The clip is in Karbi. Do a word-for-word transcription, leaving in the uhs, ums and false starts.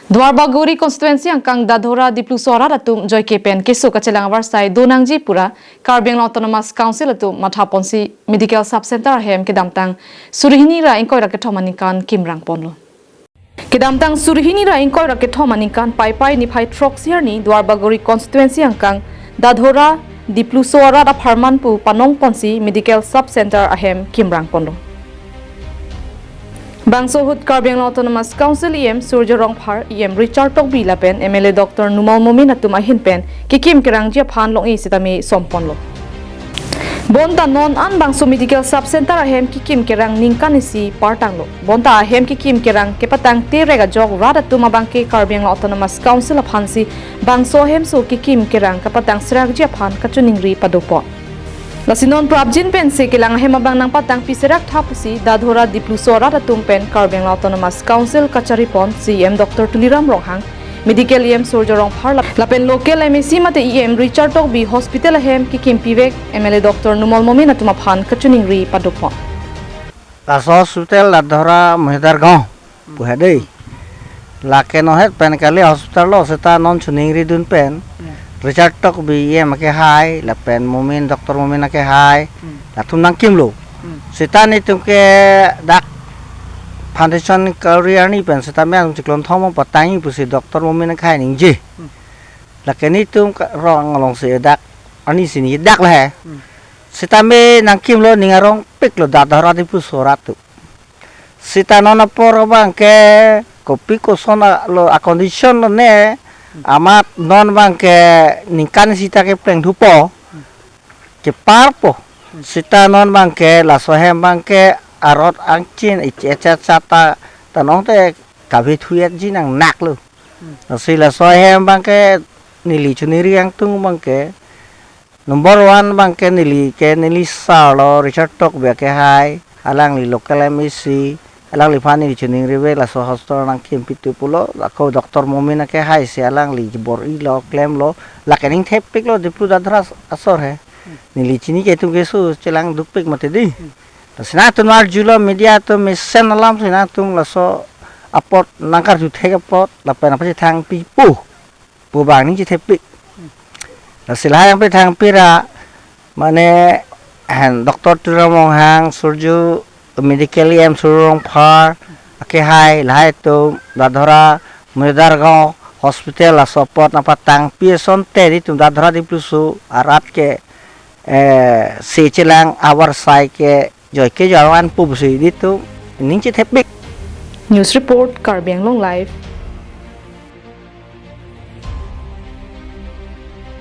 Duarbagori constituency angkang Dadhora Dipluso arat atum joike pen keso kachelang avarsai donangji pura Karbi Anglong Autonomous Council atum mathaponsi Medical Sub Center ahem kedamtang suri hini ra ingkoi ra kethom aningkan kimrang ponlo. Kedamtang suri hini ra ingkoi ra kethom aningkan Paipai niphai throksi arni Duarbagori constituency angkang Dadhora Dipluso arat apharman pu panongponsi Medical Sub Center ahem kimrang ponlo. Bangso ahut Karbi Anglong Autonomous Council E M Surjya Rongphar, E M Richard Tokbi lapen M L A Doctor Numal Momin atum ahin pen kekim kerangji aphan long-e sitame somponlo. Bonta non an bangso Medical Sub Center ahem kekim kerang ningkan isi partanglo. Bonta ahem kekim kerang kepatang terek ajok rat atum abangke Karbi Anglong Autonomous Council aphansi bangso ahemso kekim kerang kapatang serakji aphan kachiningri padopon. Lasi non prapjin pensi kelang ahem abang nangpatang piserak thap pusi Dadhora Dipluso arat atum pen Karbi Anglong Autonomous Council kacharipon C E M Doctor Tuliram Ronghang, Medical E M Surjya Rongphar lap-, lapen local M A C mate E M Richard Tokbi hospital ahem kekim pivek M L A Doctor Numal Momin atum aphan kachiningri padopon. Laso hospital Dadhora Mohidar Gaon pu he dei. Lake nohet pen kali hospital lo seta non chiningri dun pen. Hmm. Richard Tokbi E M akehai, lapen Momin, Doctor Momin akehai, Hmm. latum nangkimlo. Hmm. Seta netum ke dak foundation kali arni pen seta me ang chiklon thom patangji pusi Doctor Momin akehai ningje. Hmm. Lake netum ke rong alongsi dak arnisi ni dak le he. Hmm. Seta me nangkimlo, ning arongpiklo Dadhora Dipluso arat atum. Seta non apor abangke kopi koson a-, lo a-condition lo ne, amat non abangke ningkan isi ta kepleng thupo, keparpo. Seta non abangke laso ahem abangke arot angchin iche cha cha ta, ta nong te kave thuyat ji nangnaklo. Lasi laso ahem abangke neli chiningri angtung abangke, number one abangke neli ke neli sar lo Richard Tokbi akehai, alangli local M A C, alangliphan neli chiningri ave laso hospital nangkim pitu pulo, lako Doctor Momin akehai si alangli bor-ilo, klemlo, lake ning thepiklo Diplu Dadhora asor he. Neli chini ke tum keso chelang dukpik mati dei. Lasi nangtum arjulo media atum mesen alam si nangtum laso apot nangkarju thek apot, lapen apa si thang pipo. Pu abang ning chethepik. Lasi lahai yang pe thang pira, mane, hen, Doctor Tuliram Ronghang, Surjya, Medical E M Surjya Rongphar, akehai, lahai atum, Dadhora, Mohidar Gaon, hospital, laso apot nangpatang pi asonte netum Dadhora Dipluso arat ke, eh, si chelang avarsai ke, joike jovan pusi netum, ning chethepik. News report, Karbi Anglong Live,